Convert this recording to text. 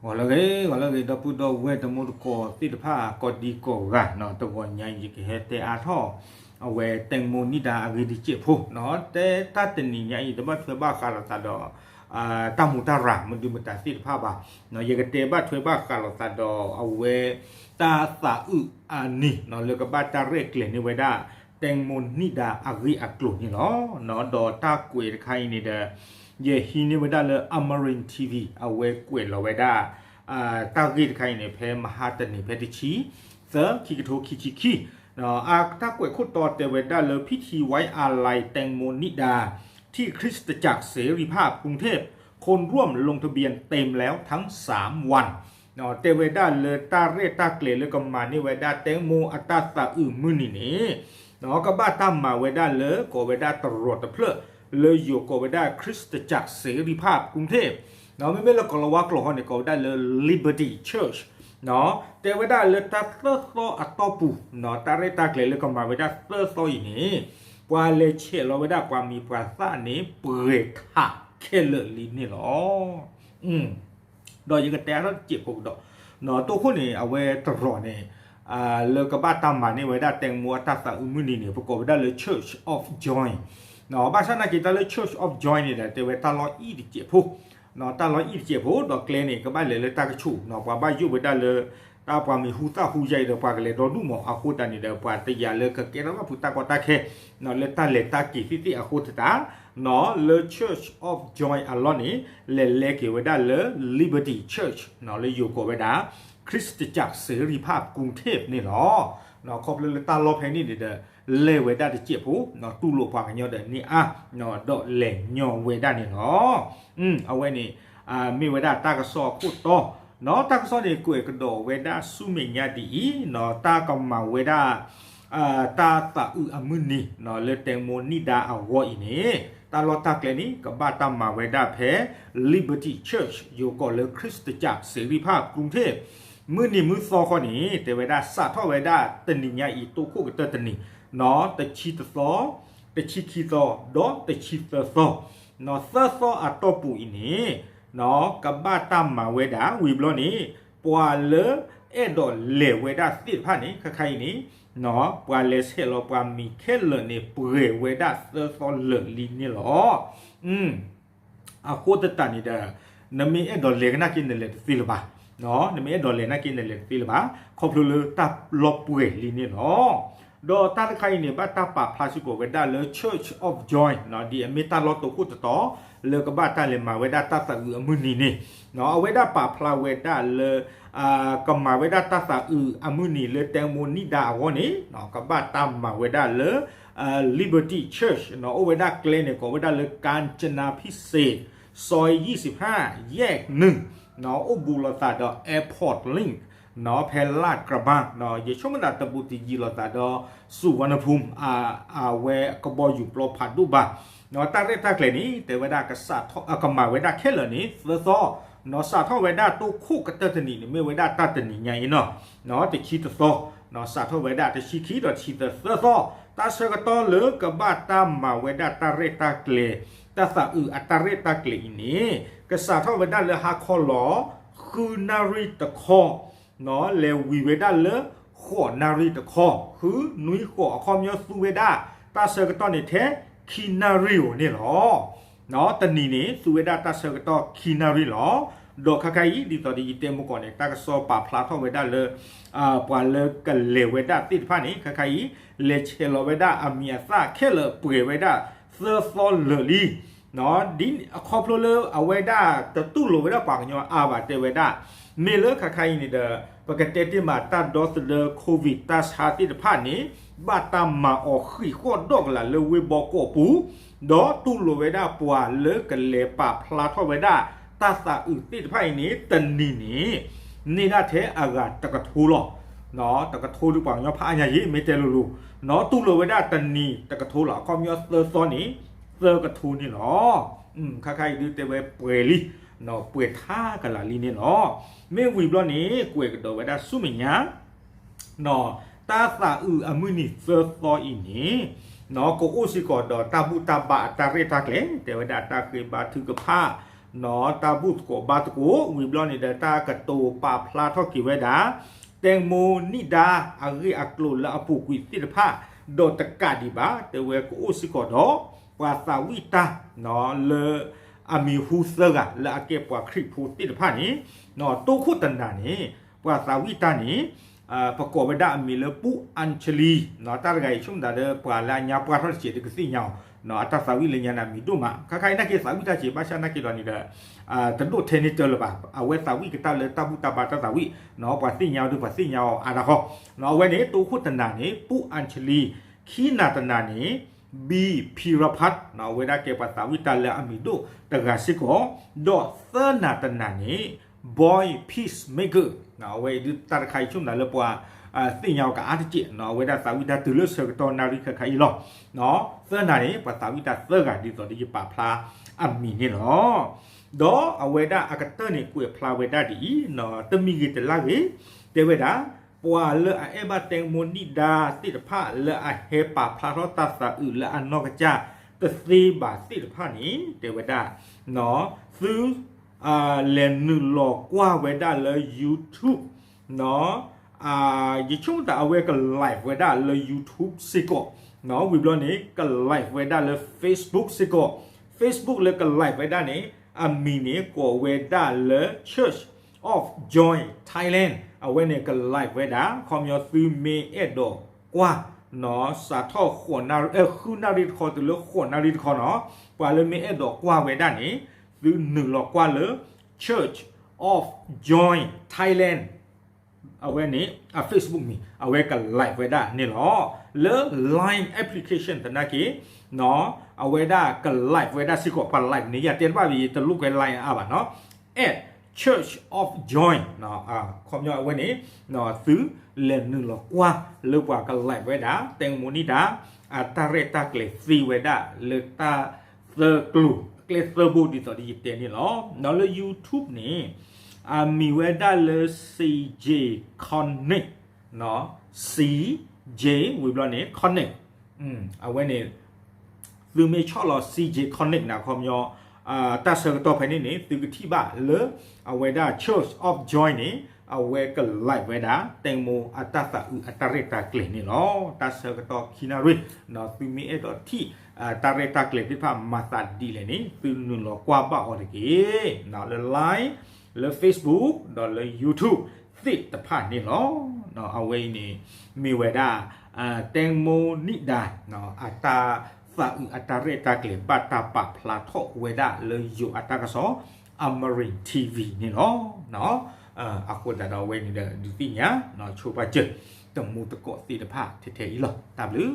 ဂီၤလၢအဂ့ၤ ဂီၤလၢအဂ့ၤ ဒီပုၢ်ဒီဝဲၢ်တံၤသကိးသ့ၣ်တဖၣ် ကိးဒံကိးဂၤနီၤ, တဂီၤညါအံၤ ယကဟဲတဲအါထီၣ် အဝဲတၢ်မိၣ်န့ၢ်ဒၣ်အဂ့ၢ်တစဲးဖိနီၤ, တဲတၢ်တနံၤညါအံၤ တဘၣ်ထွဲဘၣ်ဃးလိာ်သးဒီး တၢ်မူးတၢ်ရၤ မနုၤမတၤသ့ၣ်တဖၣ်ဘၣ်, ယကတဲဘၣ်ထွဲဘၣ်ဃးလိာ်သးဒီးအဝဲ တၢ်သးအုးအါန့ၢ်နီၤ လၢကဘၣ်တၢ်ရဲၣ်ကျဲၤန့ၢ်ဝဲဒၣ် တၢ်မိၣ်န့ၢ်ဒၣ်အဂ့ၢ်အကျိၤန့ၣ်လီၤ. ဒီးတၢ်ကွဲးတခါအံၤန့ၣ်ဒီး ယဟံးန့ၢ်ဝဲဒၣ်လၢ Amarin T V အဝဲကွဲးလီၤဝဲဒၣ် တၢ်ဂ့ၢ်တခါအံၤန့ၣ် ဖဲမဟါတနံၤ ဖဲတဆံသၢ ခံကထိခံဆံခံ အတၢ်ကွဲးခိၣ်တီတဲဝဲဒၣ်လၢ พิธีไว้อาลัยแตงโมนิดาที่คริสตจักรเสรีภาพกรุงเทพฯ คนร่วมลงทะเบียนเต็มแล้วทั้งสามวัน တဲဝဲဒၣ်လၢတၢ်ရဲၣ်တၢ်ကျဲၤလၢကမၤန့ၢ်ဝဲဒၣ် တၢ်မိၣ်အတၢ်သးအုးမုၢ်နံၤန့ၣ် ကဘၣ်တၢ်မၤဝဲဒၣ်လၢ ကိးဝဲဒၣ်တရီးတဖျၢၣ် လၢယိၤကိးဝဲဒၣ် คริสตจักรเสรีภาพกรุงเทพฯ မ့မ့ၢ်လၢကိၤလၤဝါကျိာ်ဃီန့ၣ် ကိးဝဲဒၣ်လၢ Liberty Church တဲဝဲဒၣ်လၢတၢ်သၢသီအတီၢ်ပူၤ တၢ်ရဲၣ်တၢ်ကျဲၤလၢကမၤဝဲဒၣ်သၢသီအံၤန့ၣ် ပှၤလဲၤဆဲးလီၤဝဲဒၣ်ပှၤမံၤပှၤသၣ်န့ၣ် ပှဲၤထးခဲလၢာ်လံန့ၣ်လီၤ. ဒီးယကတဲအါထီၣ်တစဲးဖိကဒီး တိခိၣ်န့ၣ် အဝဲတရီးန့ၣ် လၢကဘၣ်တၢ်မၤန့ၢ်ဝဲဒၣ် တၢ်မိၣ်အတၢ်သးအုးမုၢ်နံၤန့ၣ် ပကိးဝဲဒၣ်လၢ Church of Joy ဘၣ်ဆၣ်နာ်က့ၤတၢ်လၢ Church of Joy န့ၣ်ဒီး တဲဝဲတၢ်လီၢ်အံၤတစဲးဖိ တၢ်လီၢ်အံၤတစဲးဖိ ဒီးကျဲန့ၣ် ကဘၣ်လဲၤလၢတၢ်ကဆူး ပှၤဘၣ်ယိၣ်ဝဲဒၣ်လၢ တၢ်ပှၤမံၤဟူသၣ်ဟူယါအံၤဒီး ပှၤကလဲၤဒီဒူၣ်မး အဃိသတးန့ၣ်ဒီး ပှၤတယာ်လၢကကဲထီၣ်ဘၣ်ဖုးတၢ်ကီတၢ်ခဲ လၢတၢ်လဲၤတၢ်က့ၤသ့ၣ်သ့ၣ်အဃိသတး လၢ Church of Joy အလီၢ်န့ၣ် လဲၤလဲက့ၤဝဲဒၣ်လၢ Liberty Church လၢယိၤကိးဝဲဒၣ် คริสตจักรเสรีภาพกรุงเทพฯ န့ၣ်လီၤ. ခီဖျိလၢတၢ်လီၢ်ဖဲန့ၣ်န့ၣ်ဒီး လဲၤဝဲဒၣ်တစဲးဖိ တူၢ်လိာ်ပှၤကညီဒီးန့ၢ်အါ ဒီးလဲၤညီဝဲဒၣ်န့ၣ်လီၤ. အဝဲန့ၣ် မ့ၢ်ဝဲဒၣ်တၢ်ကစီၣ်အခိၣ်တီ တၢ်ကစီၣ်န့ၣ် ကွဲးကဒီးဝဲဒၣ်ဆူမဲာ်ညါဒ်အံၤ တၢ်ကမၤဝဲဒၣ် တၢ်သးအုးအမုၢ်နံၤ လၢတၢ်မိၣ်န့ၢ်ဒၣ်အဂီၢ်အံၤန့ၣ် တၢ်လီၢ်တၢ်ကျဲန့ၣ် ကဘၣ်တၢ်မၤဝဲဒၣ်ဖဲ Liberty Church ယိၤကိးလၢ คริสตจักรเสรีภาพกรุงเทพฯ မုၢ်နံၤမုၢ်သီခီန့ၣ် တဲဝဲဒၣ်စးထီၣ်ဝဲဒၣ် တနံၤညါအံၤ တိခိၣ်ကတၢၢ်တနံၤ တဆံတသီ တဆံခံသီ ဒီးတဆံသၢသီ သၢသီအတီၢ်ပူၤအံၤန့ၣ် ကဘၣ်တၢ်မၤဝဲဒၣ် ဝံၤဘျီန့ၣ် ပှၤလၢအဲၣ်ဒိးလဲၤဝဲဒၣ်သ့ၣ်တဖၣ်န့ၣ် ခဲခါအံၤန့ၣ် ပှၤလဲၤဆဲးလီၤပှၤမံၤခဲလၢာ်န့ၣ် ပှဲၤဝဲဒၣ်သၢသီလၢာ်လံန့ၣ်လီၤ. အဃိသတးန့ၣ်ဒီး နမ့ၢ်အဲၣ်ဒိးလဲၤကနၣ်က့ နလဲၤတသ့လၢၤဘၣ်. နမ့ၢ်အဲၣ်ဒိးလဲၤနာ်က့ နလဲၤတသ့လၢၤဘၣ်. ခီဖျိလၢတၢ်လီၢ်ပှဲၤလံန့ၣ်လီၤ. ဒီးတၢ်တခါအံၤန့ၣ် ဘၣ်တၢ်ပာ်ဖျါစ့ၢ်ကီးဝဲဒၣ်လၢ Church of Joy ဒ်အမ့ၢ်တၢ်လီၢ်တိခိၣ်တတီၤ လၢကဘၣ်တၢ်လဲၤမၤဝဲဒၣ်တၢ်သးအုးအမုၢ်နံၤန့ၣ် အဝဲဒၣ်ပာ်ဖျါဝဲဒၣ်လၢ ကမၤဝဲဒၣ်တၢ်သးအုးအမုၢ်နံၤလၢတၢ်မိၣ်န့ၢ်ဒၣ်အဂီၢ်န့ၣ် ကဘၣ်တၢ်မၤဝဲဒၣ်လၢ Liberty Church အိၣ်ဝဲဒၣ်ကျဲန့ၣ် ကိးဝဲဒၣ်လၢ ကၣ်စနၣ်ဖံစ့ၣ် ซอยยี่สิบห้า แยกหนึ่ง အိၣ်ဘူးလိာ်သးဒီး Airport Link ဖဲလၢ်ကရဘၣ် ယဆိကမိၣ်သးတဘူးတယံၤလိာ်သးဒီး စူၣ်ဝါနဖူမ် အဝဲကဘီယူၤပျီဖးဒိၣ်ဘၣ်. တၢ်ရဲၣ်တၢ်ကျဲၤန့ၣ် တဲဝဲဒၣ် ကမၤဝဲဒၣ်ခဲလၢာ်န့ၣ် သၢသီ စးထီၣ်ဝဲဒၣ်တိခိၣ်ကတၢၢ်တနံၤန့ၣ် မ့ၢ်ဝဲဒၣ်တၢ်တနံၤညါအံၤနီၤ တဆံတသီ စးထီၣ်ဝဲဒၣ်တဆံခံဒီးတဆံသၢသီ တၢ်ဆၢကတီၢ်လၢကဘၣ်တၢ်မၤဝဲဒၣ်တၢ်ရဲၣ်တၢ်ကျဲၤ တၢ်သးအုးအတၢ်ရဲၣ်တၢ်ကျဲၤအံၤန့ၣ် ကစးထီၣ်ဝဲဒၣ်လၢဟါခီလီၤ ဃုနၣ်ရံၣ်တခီ လဲၤဝံၤဝဲဒၣ်လၢ ဃိးနၣ်ရံၣ်တခီ ဃုနွံဃိး အခီပညီသူဝဲဒၣ် တၢ်ဆၢကတီၢ်န့ၣ်ထဲ ခံနၣ်ရံၣ်ဧိၤန့ၣ်လီၤ. တနံၤန့ၣ် သူဝဲဒၣ်တၢ်ဆၢကတီၢ်ခံနၣ်ရံၣ်လီၤ. ဒီးခဲခါအံၤ ဒ်သိးဒီးယတဲမုၢ်ကီၢ်န့ၣ် တၢ်ကစီၣ်ပာ်ဖျါထီၣ်ဝဲဒၣ်လၢ ပှၤလၢကလဲၤဝဲဒၣ်သ့ၣ်တဖၣ်န့ၣ် ခဲခါအံၤ လဲၤဆဲးလီၤဝဲဒၣ်အမံၤအသၣ်ခဲလၢာ်ပှဲၤဝဲဒၣ် သၢသီလၢာ်လံ ဒ်အခီဖျိလၢအဝဲဒၣ်တတူၢ်လိာ်ဝဲဒၣ်ပှၤကညီအါဘၣ်တဲဝဲဒၣ် မ့ၢ်လၢခဲခါအံၤန့ၣ်ဒီး ပကတဲတ့ၢ်မးတၢ်ဒီသဒၢ COVID တၢ်ဆါသ့ၣ်တဖၣ်န့ၣ် ဘၣ်တၢ်မၤအီၤဃံးဃီၣ်ဒီးကလာ်လၢဝ့ၢ်ဘီကီၢ်ပူၤ ဒီးတူၢ်လိာ်ဝဲဒၣ်ပှၤလၢကလဲၤပာ်ဖျါထီၣ်ဝဲဒၣ် တၢ်သးအုးသ့ၣ်တဖၣ်အံၤန့ၣ် တနံၤန့ၣ် န့ၢ်ဒၣ်ထဲအဂၤတကထိလီၤ. တကထိဒုးပှၤကညီဖးအါညါယံၤ မ့ၢ်တဲလိၤလိၤ နီၢ်တူၢ်လိာ်ဝဲဒၣ်တနံၤတကထိလီၤ. အခီပညီသၢသီန့ၣ် သၢကထိန့ၣ်လီၤ. ခဲခါအံၤဒုးတဲဝဲပှဲၤလံ ပှဲၤထါကလာ်လံန့ၣ်လီၤ. မ့ၢ်ဝံၤဘျီန့ၣ် ကွဲးကဒီးဝဲဒၣ်ဆူမဲာ်ညါ တၢ်သးအုးအမုၢ်နံၤသၢသီအံၤန့ၣ် ကအိၣ်စ့ၢ်ကီးဒီးတၢ်ဘူၣ်တၢ်ဘါအတၢ်ရဲၣ်တၢ်ကျဲၤ တဲဝဲဒၣ်တၢ်ဃ့ဘါထုကဖၣ် တၢ်ဘူၣ်သကိးဘါသကိး ဝံၤဘျီန့ၣ်ဒီး တၢ်ကတိၤပာ်ဖျါထီၣ်က့ၤဝဲဒၣ် แตงโมนิดา အဂ့ၢ်အကျိၤလၢအပူၤကွံာ်သ့ၣ်တဖၣ် ဒီးတကးဒံးဘၣ် တဲဝဲကအိၣ်စ့ၢ်ကီးဒီး ပှၤသးဝံၣ်တၢ် လၢအမံၤဟူသၢဂၤ လၢအကဲပှၤခရံာ်ဖိသ့ၣ်တဖၣ်န့ၣ် တိခိၣ်တနၤန့ၣ် ပှၤသးဝံၣ်တၢ်န့ၣ် ပကိးဝဲဒၣ်အမံၤလၢ ပူအၣ်ချလံ တၢ်တဂၤအံၤ ဆိကမိၣ်သးဒီး ပှၤလၢအညါပှၢ်ထီၣ်တစဲးဒီးကသ့ၣ်ညါအီၤ အတၢ်သးဝံၣ်လၢညါန့ၣ် အမံၤဒိၣ်မး ခါခါအံၤနာ်က့သးဝံၣ်တၢ်စဲး ဘၣ်ဆၣ်နာ်က့ဒီးန့ၣ်ဒီး တဒိၣ်ထဲန့ၢ်တၢ်လၢၤဘၣ် အဝဲသးဝံၣ်ကတၢၢ်လၢတၢ်ဘူၣ်တၢ်ဘါတၢ်သးဝံၣ် ပှၤသ့ၣ်ညါအီၤဒီးပှၤသ့ၣ်ညါအီၤအါဒၣ်ဃီ အဝဲန့ၣ် တိခိၣ်တနၤန့ၣ် ပူအၣ်ချလံ ခံနၤတနၤန့ၣ် ဘံဖံရဖး အဝဲဒၣ်ကဲပှၤသးဝံၣ်တၢ်လၢအမံၤဒိၣ်တဂၤစ့ၢ်ကီး ဒီးသၢနၤတနၤန့ၣ် Boy Peacemaker အဝဲအံၤဒုးတၢ်တခါအံၤဆိကမိၣ်သးလၢပှၤသ့ၣ်ညါအီၤကအါတစဲး အဝဲဒၣ်သးဝံၣ်တၢ်တုၤလၢဆၢကတီၢ်နၣ်ရံၣ်ခါခါအံၤလီၤ သၢနၤန့ၣ် ပှၤသးဝံၣ်တၢ်သၢဂၤဒ်သိးဒီးယပာ်ဖျါအမံၤန့ၣ်လီၤ ဒီးအဝဲဒၣ်အကတၢၢ်န့ၣ် ကွဲးဖျါဝဲဒၣ်ဒ်အံၤ တမံၤဂ့ၤတလါဂ့ၤ တဲဝဲဒၣ် ပှၤလၢအအဲၣ်ဘၣ် แตงโมนิดา သ့ၣ်တဖၣ်လၢအဟဲပာ်ဖျါထီၣ်တၢ်သးအုးလၢအနီၢ်ကစၢ်တသ့ဘၣ်သ့ၣ်တဖၣ်န့ၣ် တဲဝဲဒၣ် သု လဲၤနုာ်လီၤကွၢ်ဝဲဒၣ်လၢ YouTube ယဆိကမိၣ်သးအဝဲက live ဝဲဒၣ်လၢ YouTube စ့ၢ်ကီး ဝံၤဘျီန့ၣ် က live ဝဲဒၣ်လၢ Facebook စ့ၢ်ကီး Facebook လၢက live ဝဲဒၣ်န့ၣ် အမံၤန့ၣ်ကိးဝဲဒၣ်လၢ Church of Joy Thailand အဝဲန့ၣ်က live ဝဲဒၣ် ခီပညီသုမ့ၢ်အဲၣ်ဒိးကွၢ် စးထီၣ်ဃုနၣ်ရံၣ်တခီတုၤလၢဃိးနၣ်ရံၣ်တခီနီၤ ပှၤလၢမ့ၢ်အဲၣ်ဒိးကွၢ်ဝဲဒၣ်န့ၣ် သုနုာ်လီၤကွၢ်လၢ Church of Joy Thailand အဝဲန့ၣ် အ Facebook မံၤ အဝဲက live ဝဲဒၣ်န့ၣ်လီၤ လၢ Line application သနာ်က့ အဝဲဒၣ်က live ဝဲဒၣ်စ့ၢ်ကီး ပှၤ live န့ၣ် ယတဲတဘၣ် ယတလိၣ်ကွဲ Line အါဘၣ်နီၤ at Church of Joy ခီပညီအဝဲန့ၣ် သုလဲၤနုာ်လီၤကွၢ်လၢပှၤက live ဝဲဒၣ် แตงโมนิดา အတၢ်ရဲၣ်တၢ်ကျဲၤသ့ဝဲဒၣ်လၢတၢ်သၢကျိၤ ကျဲသၢဘိဒ်သိးဒီးယတဲန့ၣ်လီၤ ဒီးလၢ YouTube န့ၣ် အမံၤဝဲဒၣ်လၢ စီၣ်ကၠ့ၣ် Connect စီၣ်ကၠ့ၣ် ဝံၤဘျီန့ၣ် Connect အဝဲန့ၣ် သုမ့ၢ်ဆီၣ်လီၤ စီၣ်ကၠ့ၣ် Connect န့ၣ် ခီပညီ တၢ်ဆၢကတီၢ်ဖဲန့ၣ်န့ၣ် သုကထံၣ်ဘၣ်လၢ အဝဲဒၣ် Church of Joy န့ၣ် အဝဲက live ဝဲဒၣ် แตงโม အတၢ်သးအုးအတၢ်ရဲၣ်တၢ်ကျဲၤန့ၣ်လီၤ တၢ်ဆၢကတီၢ်ခံနၣ်ရံၣ် သုမ့ၢ်အဲၣ်ဒိးထံၣ် တၢ်ရဲၣ်တၢ်ကျဲၤသ့ၣ်တဖၣ်မၤသးဒ်လဲၣ်န့ၣ် သုနုာ်လီၤကွၢ်ဘၣ်အီၤတက့ၢ် လၢ Line လၢ Facebook ဒီးလၢ YouTube သ့ၣ်တဖၣ်န့ၣ်လီၤ အဝဲအံၤန့ၣ် မ့ၢ်ဝဲဒၣ် แตงโมนิดา အတၢ်သးအုးအတၢ်ရဲၣ်တၢ်ကျဲၤ ဘၣ်တၢ်ပာ်ဖျါထီၣ်ဝဲဒၣ်လၢယိၤအတၢ်ကစီၣ် Amarin TV န့ၣ်လီၤ အဃိသတးဒီးအဝဲန့ၣ်ဒီး ဒုးသ့ၣ်ညါ ဆိပာ်စၢၤ တမူတကိးသ့ၣ်တဖၣ်ထဲထဲအံၤလီၤ တၢ်ဘျုး